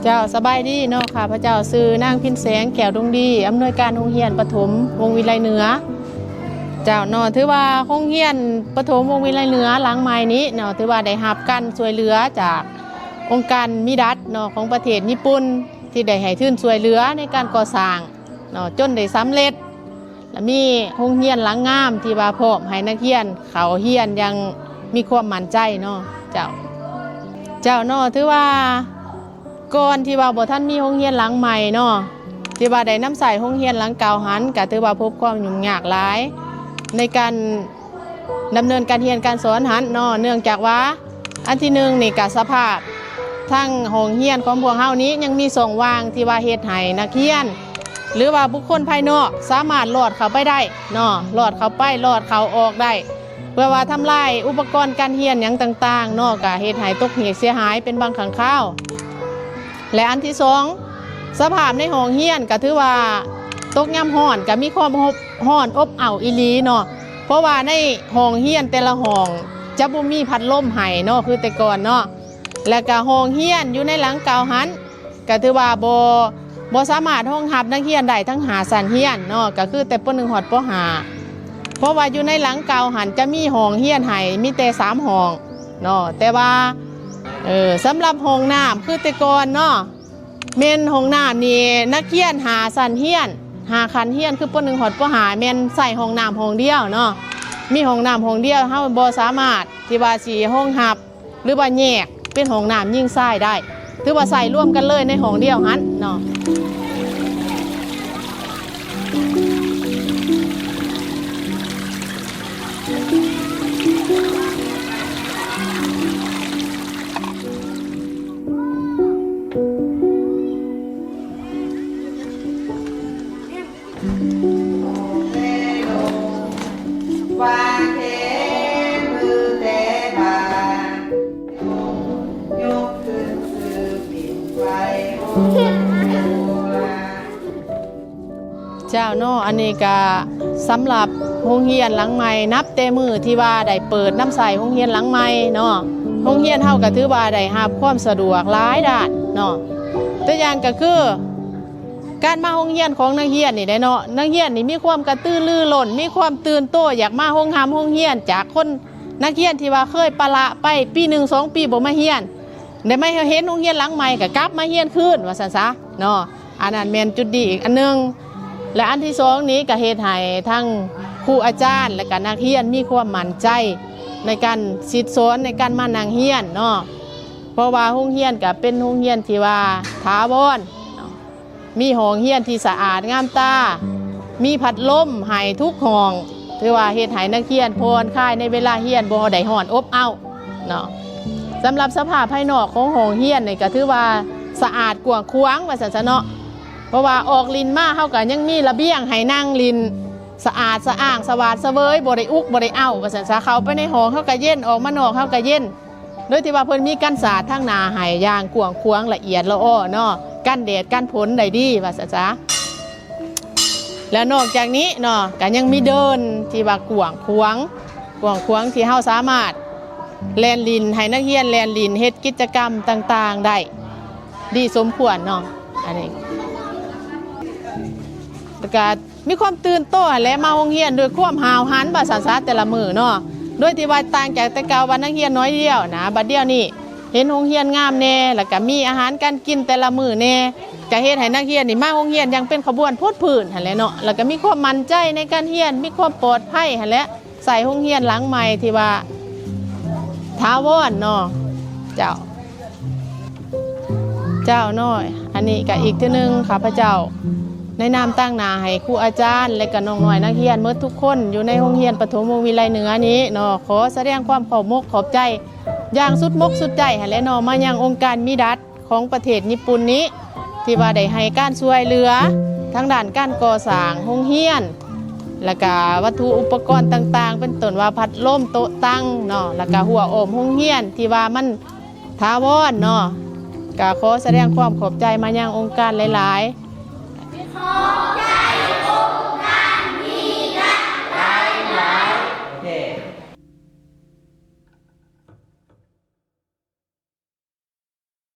ເຈົ້າ ສະບາຍດີເນາະ, ຂ້າພະເຈົ້າຊື່ນາງພິນແສງ ແກ້ວດົງດີ, ອຳນວຍການໂຮງຮຽນປະຖົມວົງວິໄລເໜືອ. ເຈົ້າເນາະ, ຖືວ່າໂຮງຮຽນປະຖົມວົງວິໄລເໜືອຫຼັງໃໝ່ນີ້ເນາະ ຖືວ່າໄດ້ຮັບການຊ່ວຍເຫຼືອຈາກອົງການມິດັດເນາະ ຂອງປະເທດຍີ່ປຸ່ນ ທີ່ໄດ້ໃຫ້ທຶນຊ່ວຍເຫຼືອໃນການກໍ່ສ້າງເນາະ ຈົນໄດ້ສຳເລັດ. ແລະ ມີໂຮງຮຽນຫຼັງງາມທີ່ວ່າພ້ອມໃຫ້ນັກຮຽນເຂົ້າຮຽນຢ່າງມີຄວາມໝັ້ນໃຈເນາະ. ເຈົ້າ ເຈົ້າເນາະ, ຖືວ່າກ່ອນທີ່ວ່າບໍ່ທັນມີໂຮງຮຽນຫຼັງໃໝ່ເນາະ ທີ່ວ່າໄດ້ນຳໃຊ້ໂຮງຮຽນຫຼັງເກົ່າຫັ້ນ ກະຖືວ່າພົບຄວາມຫຍຸ້ງຍາກຫຼາຍໃນການ ດຳເນີນການຮຽນການສອນຫັ້ນເນາະ, ເນື່ອງຈາກວ່າ ອັນທີໜຶ່ງນີ້ກະສະພາບທາງຫ້ອງຮຽນຂອງພວກເຮົານີ້ຍັງມີຊ່ອງວ່າງທີ່ວ່າເຮັດໃຫ້ນັກຮຽນ ຫຼືວ່າບຸກຄົນພາຍນອກສາມາດລອດເຂົ້າໄປໄດ້ເນາະ, ລອດເຂົ້າໄປ ລອດເຂົ້າອອກໄດ້ ເພື່ອວ່າທຳລາຍອຸປະກອນການຮຽນຫຍັງຕ່າງໆເນາະ, ກະເຮັດໃຫ້ຕົກເຫດເສຍຫາຍເປັນບາງຄັ້ງຄາວ. ແລະ ອັນທີສອງ ສະພາບໃນຫ້ອງຮຽນກະຖືວ່າຕົກຍາມຮ້ອນກະມີຄວາມ ຮ້ອນອົບເອົ້າອີ່ຫຼີເນາະ, ເພາະວ່າໃນຫ້ອງຮຽນແຕ່ລະຫ້ອງຈະບໍ່ມີພັດລົມໃຫ້ເນາະ ຄືແຕ່ກ່ອນເນາະ. ແລະກະຫ້ອງຮຽນຢູ່ໃນຫຼັງເກົ່າຫັ້ນກະຖືວ່າບໍ່ ບໍ່ສາມາດຮອງຮັບນັກຮຽນໄດ້ທັງຫ້າຊັ້ນຮຽນເນາະ, ກະຄືແຕ່ ປ.ໜຶ່ງ ຮອດ ປ.ຫ້າ ເພາະວ່າຢູ່ໃນຫຼັງເກົ່າຫັ້ນຈະມີຫ້ອງຮຽນໃຫ້ມີແຕ່ສາມຫ້ອງເນາະ. ແຕ່ວ່າ ເອີ ສຳລັບຫ້ອງນ້ຳຄືແຕ່ກ່ອນເນາະ ແມ່ນຫ້ອງນ້ຳນີ້ນັກຮຽນຫ້າຊັ້ນຮຽນ ຫ້າຂັ້ນຮຽນ ຄື ປ.ໜຶ່ງ ຮອດ ປ.ຫ້າ ແມ່ນໃຊ້ຫ້ອງນ້ຳຫ້ອງດຽວເນາະ, ມີຫ້ອງນ້ຳຫ້ອງດຽວ, ເຮົາບໍ່ສາມາດທີ່ວ່າຊິຮອງຮັບ ຫຼືວ່າແຍກເປັນຫ້ອງນ້ຳຍິງຊາຍໄດ້, ຖືວ່າໃຊ້ລວມກັນເລີຍໃນຫ້ອງດຽວຫັ້ນເນາະ. ເຈົ້າເນາະ, ອັນນີ້ກະສຳລັບໂຮງຮຽນຫຼັງໃໝ່ ນັບແຕ່ມື້ທີ່ວ່າໄດ້ເປີດນຳໃຊ້ໂຮງຮຽນຫຼັງໃໝ່ເນາະ, ໂຮງຮຽນເຮົາກະຖືວ່າໄດ້ຮັບຄວາມສະດວກຫຼາຍດ້ານເນາະ. ຕົວຢ່າງກະຄື ການມາໂຮງຮຽນຂອງນັກຮຽນນີ້ແຫຼະເນາະ, ນັກຮຽນນີ້ມີຄວາມກະຕືລືລົ້ນ ມີຄວາມຕື່ນໂຕ ຢາກມາໂຮງຮ່ຳໂຮງຮຽນ ຈາກຄົນ ນັກຮຽນທີ່ວ່າເຄີຍປະລະໄປປີໜຶ່ງສອງປີບໍ່ມາຮຽນ ໄດ້ມາເຫັນໂຮງຮຽນຫຼັງໃໝ່ກະກັບມາຮຽນຄືນວ່າຊັ້ນຊະເນາະ. ອັນນັ້ນແມ່ນຈຸດດີອີກອັນໜຶ່ງ ແລະ ອັນທີສອງນີ້ກະເຮັດໃຫ້ທັງຄູອາຈານ ແລະ ກະນັກຮຽນມີຄວາມໝັ້ນໃຈໃນການສິດສອນ ໃນການມານັ່ງຮຽນເນາະ, ເພາະວ່າໂຮງຮຽນກະເປັນໂຮງຮຽນທີ່ວ່າຖາວອນເນາະ. ມີຫ້ອງຮຽນທີ່ສະອາດງາມຕາ, ມີພັດລົມໃຫ້ທຸກຫ້ອງ, ຖືວ່າເຮັດໃຫ້ນັກຮຽນຜ່ອນຄາຍໃນເວລາຮຽນ ບໍ່ໄດ້ຮ້ອນອົບເອົ້າເນາະ. ສຳລັບສະພາບພາຍນອກຂອງຫ້ອງຮຽນນີ້ກະຖືວ່າສະອາດກວ້າງຂວາງວ່າຊັ້ນຊະເນາະ, ເພາະວ່າອອກຫຼິ້ນມາເຮົາກະຍັງມີລະບຽງໃຫ້ນັ່ງຫຼິ້ນ ສະອາດສະອ້າງ ສະຫວາດສະເຫວີຍ ບໍ່ໄດ້ອຸກບໍ່ໄດ້ເອົ້າວ່າຊັ້ນຊະ. ເຂົ້າໄປໃນຫ້ອງເຮົາກະເຢັນ ອອກມານອກເຮົາກະເຢັນ ໂດຍທີ່ວ່າເພິ່ນມີກັນສາດທາງໜ້າໃຫ້ຢ່າງກວ້າງຂວາງ ລະອຽດລະອໍເນາະ, ກັນແດດກັນຝົນໄດ້ດີວ່າຊັ້ນຊະ. ແລະນອກຈາກນີ້ເນາະ ກະຍັງມີເດີ່ນທີ່ວ່າກວ້າງຂວາງ ກວ້າງຂວາງທີ່ເຮົາສາມາດແລ່ນຫຼິ້ນ ໃຫ້ນັກຮຽນແລ່ນຫຼິ້ນ ເຮັດກິດຈະກຳຕ່າງໆໄດ້ດີສົມຄວນເນາະ. ອັນນີ້ ແລະກະ ມີຄວາມຕື່ນໂຕຫັ້ນແຫຼະ ມາໂຮງຮຽນດ້ວຍຄວາມຫ້າວຫັນວ່າຊັ້ນຊະ ແຕ່ລະມື້ເນາະ, ໂດຍທີ່ວ່າຕ່າງຈາກແຕ່ເກົ່າວ່ານັກຮຽນໜ້ອຍດຽວນະ, ບັດດຽວນີ້ເຫັນໂຮງຮຽນງາມແດ່ ແລ້ວກະມີອາຫານການກິນແຕ່ລະມື້ແດ່ ກະເຮັດໃຫ້ນັກຮຽນນີ້ມາໂຮງຮຽນຢ່າງເປັນຂະບວນໂພດຜືນຫັ້ນແຫຼະເນາະ, ແລ້ວກະມີຄວາມໝັ້ນໃຈໃນການຮຽນ ມີຄວາມປອດໄພຫັ້ນແຫຼະ. ໃສ່ໂຮງຮຽນຫຼັງໃໝ່ທີ່ວ່າຖາວອນເນາະ ເຈົ້າ ເຈົ້າເນາະ. ອັນນີ້ກະອີກເທື່ອໜຶ່ງ ຂ້າພະເຈົ້າໃນນາມຕາງໜ້າໃຫ້ຄູອາຈານ ແລະກະນ້ອງນ້ອຍນັກຮຽນໝົດທຸກຄົນ ຢູ່ໃນໂຮງຮຽນປະຖົມວົງວິໄລເໜືອນີ້ເນາະ ຂໍສະແດງຄວາມຂອບມົກຂອບໃຈຢ່າງສຸດມົກສຸດໃຈຫັ້ນແຫຼະເນາະ ມາຍັງອົງການມິດັດ ຂອງປະເທດຍີ່ປຸ່ນນີ້ ທີ່ວ່າໄດ້ໃຫ້ການຊ່ວຍເຫຼືອທາງດ້ານການກໍ່ສ້າງໂຮງຮຽນ ແລ້ວກະວັດຖຸອຸປະກອນຕ່າງໆ ເປັນຕົ້ນວ່າພັດລົມ ໂຕະຕັ່ງເນາະ ແລ້ວກະຮົ້ວອ້ອມໂຮງຮຽນທີ່ວ່າມັນຖາວອນເນາະ, ກະຂໍສະແດງຄວາມຂອບໃຈມາຍັງອົງການຫຼາຍໆ.